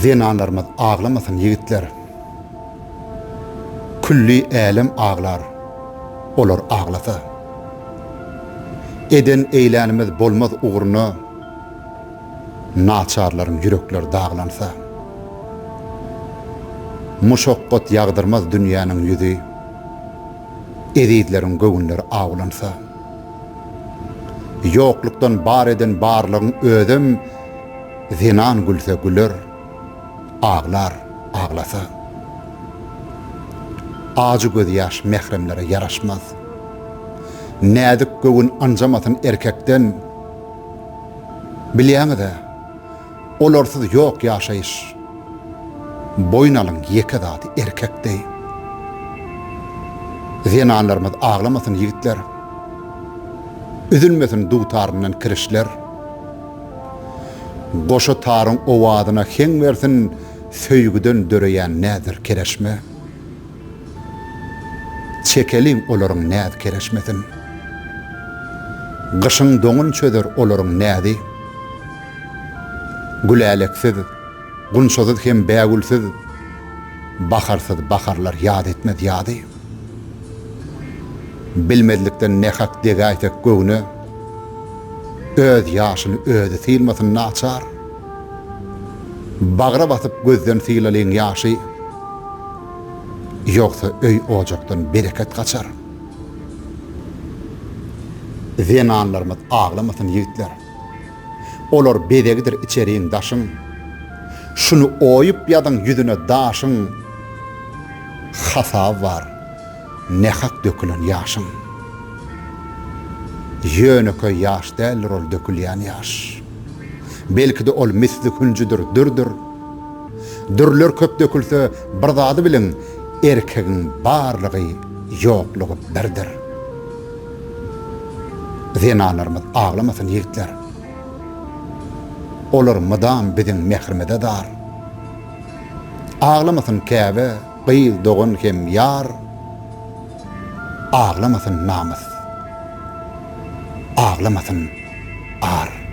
Zenanlarymyz aglamasyn ýigitler. Külli älem aglar, olar aglasa. Eden eýlänimiz bolmaz ugruna, Naçarlaryň ýürekleri daglansa. Muşakgat ýagdyrmaz dünýäniň ýüzi, Ezizleriň göwünleri awlansa. Ýoklukdan bar eden barlygyň özem Zenan gülse güler, aglar aglasa. Ajy gözýaş mähremlere ýaraşmaz. Näzik göwün ynjamasyn erkekden. Bilýäňiz-ä, olarsyz ýok ýaşaýyş. Boýun alyň ýeke zady erkek deý. Zenanlarymyz aglamasyn ýigitler. Üzülmesin dutaryndan kirişler. Goşa taryň owazyna heň bersin söýgüden döreýän näzdir kereşme. Çekeliň olaryň näz kereşmesin. Gyşyň doňun çözer olaryň näzi. Güläleksiz, gunçasyz hem bägülsiz, baharsyz baharlar ýat etmez ýazy. Bilmezlikden nähak degäýsek göwne, Öz ýaşyny özi sylmasyn naçar. Bagra basyp gözden sylalyň ýaşy, Ýogsa öý-ojakdan bereket gaçar. Zenanlarymyz aglamasyn ýigitler. Olar bezegidir içeriň daşyň. Şuny oýup ýazyň ýüzüne daşyň. Hasaby bar nähak dökülen ýaşyň. Ýönekeý ýaş däldir ol dökülýän ýaş. Belki-de ol misli hünjüdir, dürdür. Dürler köp dökülse bir zady biliň, erkegiň barlygy, ýoklugy birdir. Zenanlarymyz aglamasyn ýigitler. Olar mydam biziň mährimize zar. Aglamasyn käbe, gyz, dogan hem ýar. Aglamasyn namys. Aglamasyn ar.